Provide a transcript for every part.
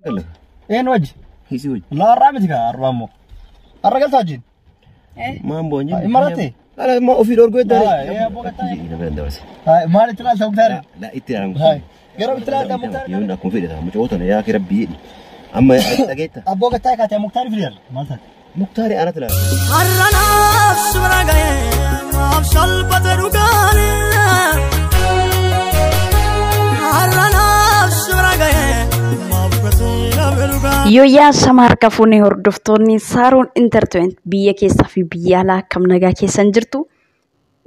Een wajji? Isii wajji. Laa har'aa miti kaa har'aa immoo. Har'a galtaa wajjin? Maan boonyi? Hin maratte? Ala ma ofii dhorgoo Haa, edda. ee, abboo gattaa. Nama bira dabarse. Haa, maal itti ilaalta Muktaari? La itti ilaalan. Haa, yeroo itti ilaalta Muktaari. Yoon akkuma fedhe ta'a mucoo tana yaa kee rabbii jedhi. Amma dhageetta. Abboo gattaa kaatee Muktaari fideera. Maal taate? Muktaari anatu ilaala. Har'anaaf si bira ga'ee maaf salphate dhugaane. Har'anaaf si bira ga'ee maaf gatii dhabe dhugaane. Yooyyaa sama harka fuunee hordoftoonni Saaroon Entertainment biyya keessaa fi biyya alaa akkam nagaa keessan jirtu.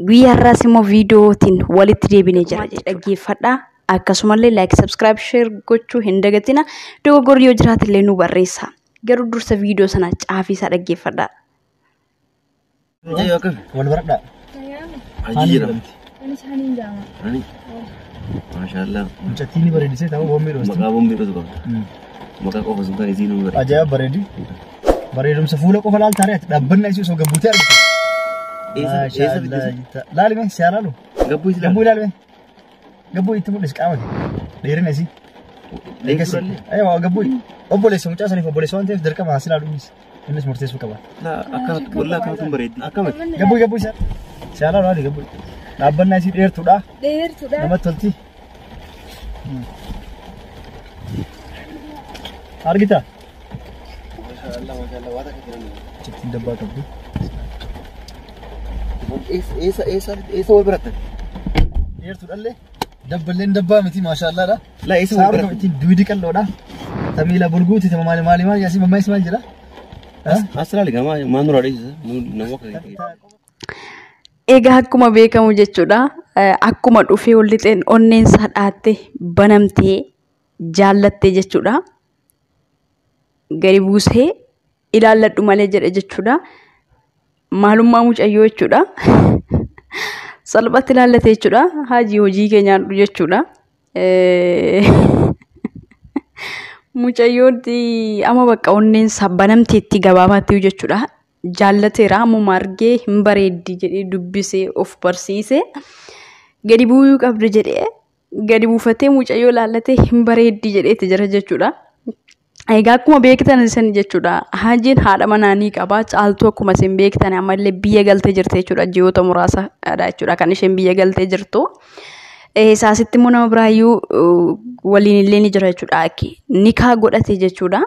Guyyaa har'aas immoo viidiyootiin walitti deebinee jira jechuudha. Dhaggeeffadhaa. Akkasumallee like, subscribe, share gochuu hin dagatina. Dogoggorri yoo jiraate illee nu barreessa. Garuu dursa viidiyoo sana caafii isaa dhaggeeffadhaa. Mucayyoo akkami? Wal baradhaa. Hajii jedhama. Anis haniin jaama. Ani. Maashaallah. Mucattiin ni bareedisee ta'uu boombii dhoosti. Maqaa boombii dhoosu qabda. Maqaa qofa sun kan isiin nu bareeda. Ajaa'iba bareedi. Bareedumsa fuula qofa laaltaa re'ati dhaabbanna isii osoo gabbuutee argite. Eessa eessa fiddise? Laalime si haa laalu. Gabbuu isi Gabbuu ilaalime. Gabbuu itti mul'isi qaama kee. Dheerina isii. Dheerina. Aywa gabbuu obboleessa mucaa saniif obboleessa waan ta'eef dirqama haa si laalu innis. Innis murteessuu qaba. Akkamatti wallaa akkamatti bareeddi. Akkamatti. Gabbuu gabbuu isaa. Si haa laalu haali gabbuu. Dhaabbannaa isii dheertuudha. Dheertuudha. Namatti tolti. Argita? Maashaallah maashaallah waan akka jiran. Mucattiin dabbaa qabdi. Eessa eessa eessa eessa wal barattan? Dheertuudhallee dabballeen dabbaa miti maashaallaadha. Laa eessa wal Saaruu barattan? ittiin duwidi qal'oodha. Tamiila bulguuti tama maali maali maali asii mammaayis maal jedha? As ilaali gamaa maan nurraa dheessisa nama akka Egaa akkuma beekamu jechuudha. Akkuma dhufee ol lixeen onneen isaa dhaatte banamtee jaallattee jechuudha. Gadi buusee ilaalladhu malee jedhe jechuudha. Maalummaa mucayyoo jechuudha. Salphatti ilaallate jechuudha. Hajii hojii kee nyaadhu jechuudha. Mucayyoon amma bakka onneen isaa banamteetti gabaabaatti jechuudha. Jaallateera ammuma argee hin bareeddi jedhee dubbisee of barsiise. Gadi bu'uu qabdu jedhee gadi buufatee mucayyoo laallatee hin bareeddi jedheetti jira jechuudha. Egaa akkuma beektan isin jechuudha. Hajiin haadha manaa ni qaba. Caaltuu akkuma isin beektan ammallee biyya galtee jirti jechuudha. Ji'oota muraasadha jechuudha kan isheen biyya galtee jirtu. Isaasitti immoo nama biraayyuu waliin illee ni jira jechuudha. Nikaa godhate jechuudha.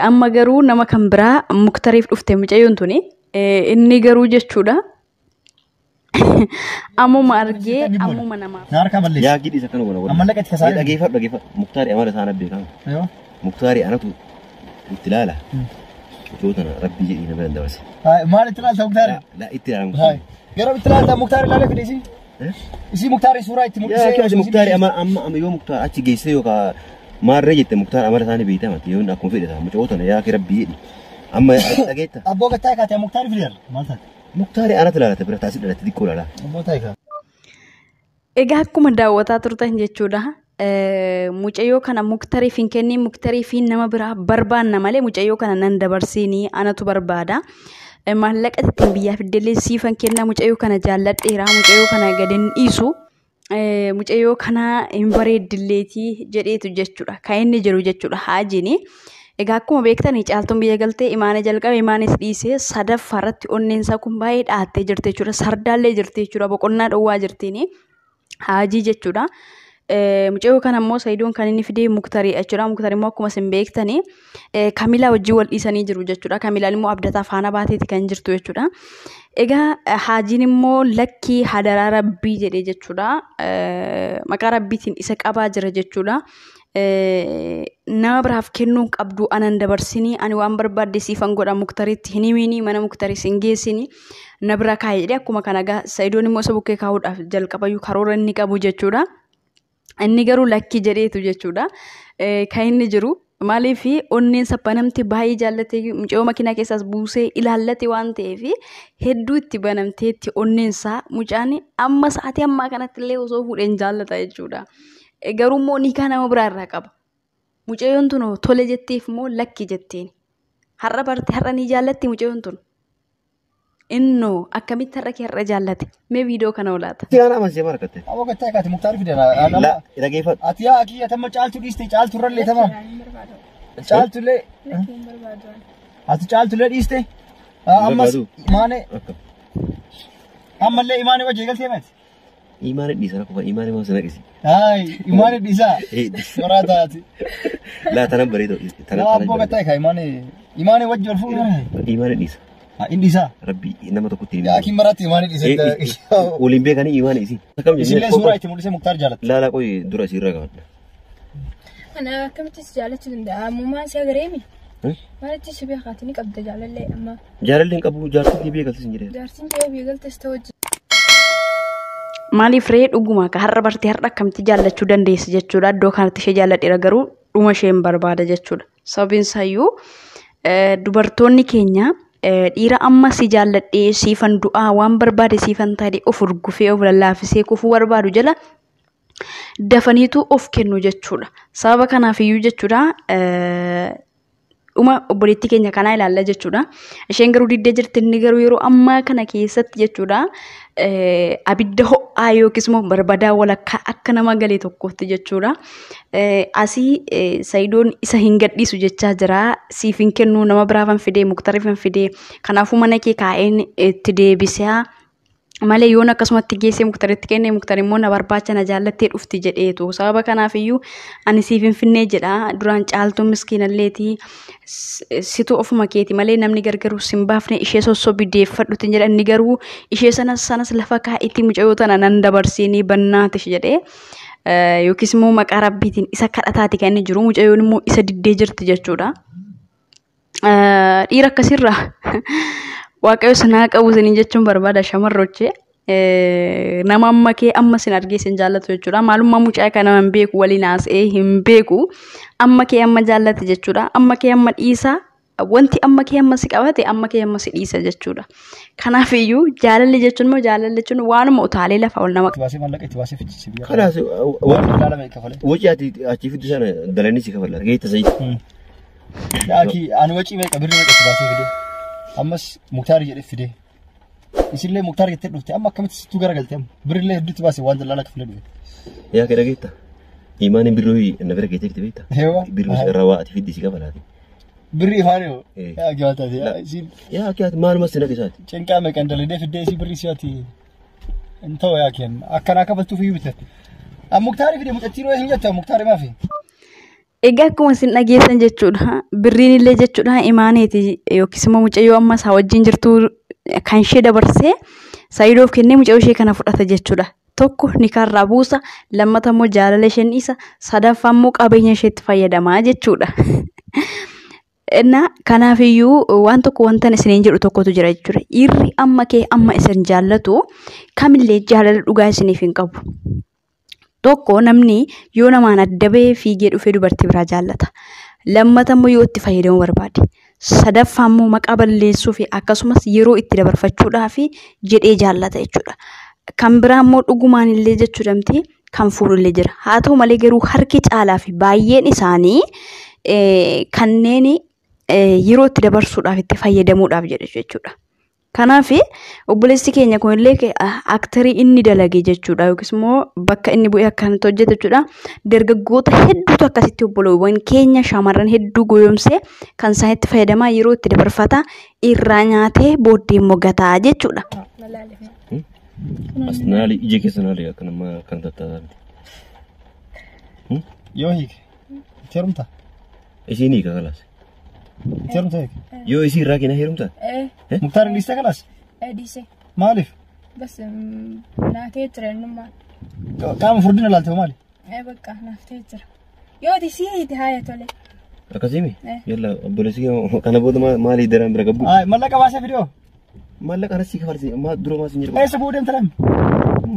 Amma garuu nama kan biraa Muktariif dhufte mucayyoon tuni. Inni garuu jechuudha. Ammuma argee ammuma namaaf. Na harkaa balleessi. Yaa gidhi isa kana godha. Amma laqatti kasaa. Dhageeffadhu dhageeffadhu. Muktaari amala isaan beekama. Yoo. Muktaari anatu itti ilaala. Mucoo tana rabbii jedhii nama dabarse. Maal itti ilaalta Muktaari? La itti ilaalan. Haa. Yeroo itti ilaalta Muktaari ilaalee fide isii. Isii Muktaari suuraa itti Yaa mul'isee. kee Muktaari amma amma amma yoo Muktaar achi geessee yookaan maarree jette Muktaar amala isaanii beekama. Yoon akkuma fedhe ta'a mucoo tana yaa kee rabbii jedhi. Amma dhageetta. Abboo gattaa kaatee Muktaari fideera. Maal taate? Muktaari anatu ilaalata bira taasii dhalatti xiqqoo ilaala. Abboo taa'e kaa. Egaa akkuma daawwataa turtan jechuudha. Mucayyoo kana Muktariif hin kenniin Muktariif nama biraa barbaanna malee mucayyoo kana nan dabarsiinii anatu barbaada. Maallaqa ittiin biyyaa fiddellee siifan kennaa mucayyoo kana jaalladheera mucayyoo kana gadi hin dhiisu. Mucayyoo kana hin bareeddilleetii jedheetu jechuudha. Kan inni jiru jechuudha Hajiin. Egaa akkuma beektan Caaltuun biyya galtee imaana jalqabe imaanis dhiisee sadaffaa irratti onneen isaa kun baay'ee dhaattee jirti jechuudha. Sardaallee jirti jechuudha. Boqonnaa dhowwaa jirtiini. Hajii jechuudha. Mucayyoo kana immoo Sayidoon kan inni fidee Muktarii jechuudha. Muktarii immoo akkuma isin beektani Kamilaa wajjin wal dhiisanii jiru jechuudha. Kamilaan immoo abdataa faana baateeti kan jirtu jechuudha. Egaa Hajiin immoo lakkii hadaraa rabbii jedhee jechuudha. Maqaa rabbiitiin isa qabaa jira jechuudha. Nama biraaf kennuu hin qabdu anan dabarsinii ani waan barbaadde siifan godha Muktariitti hin himiinii mana Muktarii sin geessinii na bira kaa'e jedhee akkuma kana egaa Sayidoon immoo isa bukkee kaa'uudhaaf jalqabayyuu karoora inni qabu jechuudha. Inni garuu lakkii jedheetu jechuudha. Kan inni jiru maaliif onneen banamte baay'ee jaallatee mucayyoo makiinaa keessaas buusee ilaallate waan ta'eef hedduu itti banamteetti onneen isaa mucaan amma sa'aatii ammaa kanatti illee osoo fuudheen jaallata jechuudha. Garuu immoo nikaa nama biraa irraa qaba. Mucayyoon tun tole jetteef immoo lakki jetteen. Har'a barte har'a ni jaallatti mucayyoon tun. Innoo akkamitti har'a kee har'a jaallate? Mee viidiyoo kana olaata. Itti aanaa amansiisee maal argatte? Abboo gattaa kaatee Muktaari fideera. La dhageeffadhu. Ati yaa akii atamma caaltuu dhiiste caaltuu irrallee tamam. Hin barbaadu. Caaltullee Lakki hin barbaadu. ati caaltullee dhiiste? Ammas Barbaadu. imaane Akka. ammallee imaane wajji galtee mati. Imaana dhiisa rakkoo imaana maal sana qisi. Hayi imaane dhiisaa. Eh dhiisa. Maraa taati. Laa tana bareedo. Tana Nama tana abboo gattaa ekaa imaane imaane wajji wal fuudhu mana. Imaana dhiisa. Inni dhiisaa. Rabbi nama tokkotti hin Yaakiin maraatti imaane dhiisa. Waliin beekanii imaana isi. Akkam Isillee suuraa itti mul'isee Muktaar jaalatti. Laalaa qoyi dura isiirra qabadha. Ana akkamitti si jaallachuu danda'a? Ammumaan si agareemi? Maalitti si beekaati ni qabda jaalallee amma. Jaalalli hin qabu jaarsi biyya galtis hin jedhee. Jaartiin kee biyya galtes ta'u wajjin. Maaliif ree dhuguma akka har'a bartee har'a akkamitti jaallachuu dandeessi jechuudha. Iddoo kanatti ishee jaalladheera garuu dhuma ishee hin barbaada jechuudha. Sababiin isaayyuu dubartoonni keenya dhiira amma si jaalladhee siifan du'aa waan barbaade siifan taate of urgufee of lallaafisee kufuu barbaadu jala dafaniitu of kennu jechuudha. Sababa kanaafiyyuu jechuudha dhuma obboleettii keenya kanaa ilaalla jechuudha. Isheen garuu diddee jirti inni garuu yeroo ammaa kana keessatti jechuudha abidda ho'aa yookiis immoo barbadaa walakkaa akka nama galee tokkootti jechuudha. Asii Sayidoon isa hin gadhiisu jechaa jira. Siif hin kennu nama biraafan fidee Muktaariifan fidee kanaafuu mana kee kaa'een itti deebisaa. Malee yoon akkasumatti geessee Muktaritti kenne Muktar immoo na barbaacha na jaallattee dhufti jedheetu. Sababa kanaaf iyyuu ani siif hin finnee jedha. Duraan caaltuun miskiinalleeti situ ofuma keeti malee namni gargaruu sin baafne ishee sossobii deeffadhutti jedha. Inni garuu ishee sanas sanas lafa kaa'itti mucayyoo tana nan dabarsiinii bannaatish jedhee. Yookiis immoo maqaa rabbiitiin isa kadhataati kan inni jiru. Mucayyoon immoo isa diddee jirti jechuudha. Dhiira akkasirraa Waaqayyo sinaa qabu isiniin jechuun barbaada shamarrochee. Nama amma kee amma sin argee sin jaallatu jechuudha. Maalummaa mucaa kana hin beeku waliin haasa'ee hin beeku. Amma kee amma jaallate jechuudha. Amma kee amma dhiisa. Wanti amma kee amma si qabate amma kee amma si dhiisa jechuudha. Kanaaf iyyuu jaalalli jechuun immoo jaalalli jechuun waanuma utaalee lafa ol nama Itti baasee maallaqa itti baasee fichisiise biyya. Kanaas Waan ilaalame kafalee. wacii ati achii fiddu sana dalanii si kafala. Geetta sayid. Yaaki ani wacii meeqa birrii meeqa itti baasee fidee. Ammas Muktaar jedhee fidee. Isillee Muktaar jettee dhufte amma akkamitti sittuu garagalte amma birrillee hedduutti baasee waan dallaalaa kafalee dhufe. Yaa kee dhageetta. Imaaniin birroo na bira geetteerti beekta. Eewa. Birroo irraa waa ati fiddi si kafalaati. Birrii ifaanii hoo. Eh. Yaa gabataa taate isiin Yaa kee ati maaluma si naqe isaati. cinqaa meeqan dalagdee fiddee isii birrii si'aati hin ta'u yaa keen akkanaa kafaltuuf iyyuu bitte. Muktaari fide mucattiin hoo isin jetta Muktaari maafi? Egaa akkuma isin dhageessan jechuudha. Birriin illee jechuudha imaaneeti yookiis immoo mucayyoo amma isaa wajjin jirtu kan ishee dabarsee Sayidoof kennee mucayyoo ishee kana fudhata jechuudha. Tokko nikaarraa buusa, lammata immoo jaalala isheen dhiisa, sadaffaa immoo qabeenya isheetti fayyadamaa jechuudha. Innaa kanaafiyyuu waan tokko wantan isiniin jedhu tokkotu jira jechuudha. Dhiirri amma kee amma isin jaallatu kamillee jaalala dhugaa isiniif hin qabu. Tokko namni yoo namaan adda bahee fiigee dhufee dubartii biraa jaallata. Lammata immoo yoo itti fayyadamuu barbaade. Sadaffaa immoo maqaa balleessuu fi akkasumas yeroo itti dabarfachuudhaaf jedhee jaallata jechuudha. Kan biraa immoo dhugumaan illee jechuu damti kan fuudhu illee jira. Haa ta'u malee garuu harki caalaa fi baay'een isaanii kanneen yeroo itti dabarsuudhaaf itti fayyadamuudhaaf jedhe jechuudha. Kanaaf obboleessi keenya kunillee aktarii inni dalage jechuudha yookiis immoo bakka inni bu'ee akkanatti hojjete jechuudha. Dargaggoota hedduutu akkasitti obboleewwan keenya shamarran hedduu goyoomsee kan isaan itti fayyadamaa yeroo itti dabarfata irraa nyaatee booddee immoo gataa jechuudha. Malaalif. As naali ija keessa naali akka nama kan tattaafamte. Yoo hiike itti heerumta Isiin hiika kalaas. itti heerumta hiike. Yoo isii irraa kenna heerumta. Muktaar hin dhiiste kalaas Dhiise. maaliif? Bas naa ta'ee jira innummaa. Qaama furdina ilaalte hoo maali? Bakka naaf ta'ee jira. Yoo ati si hiite haaya tole. Akkasiimi? Yalla obboleessi kee kana booda maalii daraan bira gabbu? Mallaqa baasee fidee hoo? Maallaqa anas si kafalsi maa dura maa sin jedhu. Eessa bu'uu deemta lammi?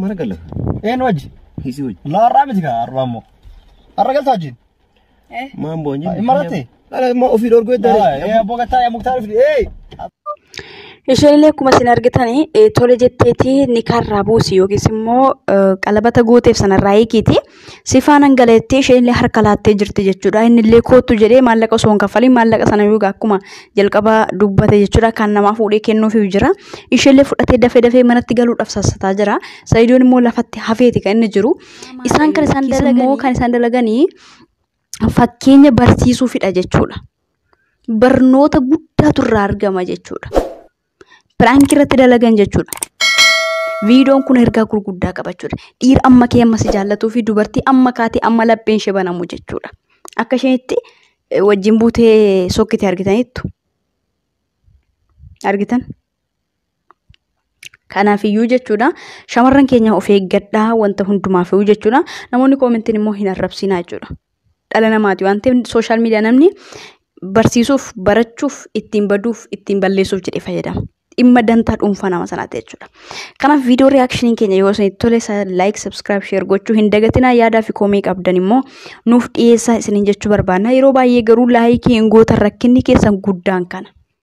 Mana galla. Eenyu wajji? Isii wajji. Laa har'aa miti kaa har'aa immoo. Har'a galta wajjin? Maan bu'an jennu. Hin maratte? Ala maa ofii dhorgoo eddaare. Abboo gattaa yaa Muktaar fide. Isheen illee akkuma isin argitanii tole jetteeti nikaarraa buusi yookiis immoo qalabata gooteef sanarraa hiikiiti. Si faanaan galattee isheen illee harka laattee jirti jechuudha. Inni illee kootu jedhee maallaqa osoo hin kaffaliin maallaqa sana yookaan akkuma jalqaba dubbate jechuudha kan namaa fuudhee kennuufiif jira. Isheen illee fudhatee dafee dafee manatti galuudhaaf sassataa jira. Sayidoon immoo lafatti hafeeti kan inni jiru. Isaan kan isaan dalaganii kan isaan dalaganii Fakkeenya barsiisuufidha jechuudha. Barnoota guddaatu irraa argama jechuudha. Piraankii irratti dalagan jechuudha. Viidiyoon kun ergaa gurguddaa qaba jechuudha. Dhiira amma kee amma si jaallatuu fi dubartii amma kaatee amma lapheen ishee banamu jechuudha. Akka isheen itti wajjin buutee sokkite argitaniittu. Argitan? Kanaafiyyuu jechuudha shamarran keenya of eeggadhaa wanta hundumaafiyyuu jechuudha. Namoonni koomentiin immoo hin arrabsinaa jechuudha. Dhala namaati waan ta'eef sooshaal miidiyaa namni barsiisuuf, barachuuf, ittiin baduuf, ittiin balleessuuf jedhee fayyadama. Dhimma dantaa dhuunfaa nama sanaati jechuudha. Kanaaf viidiyoo reaakshiniin keenya yoo isinitti tole like, subscribe, share gochuu hin dagatinaa. Yaadaa fi komii qabdan immoo nuuf dhiyeessaa isiniin jechuu barbaanna. Yeroo baay'ee garuu laayikii hin gootan, rakkinni keessan guddaan kana.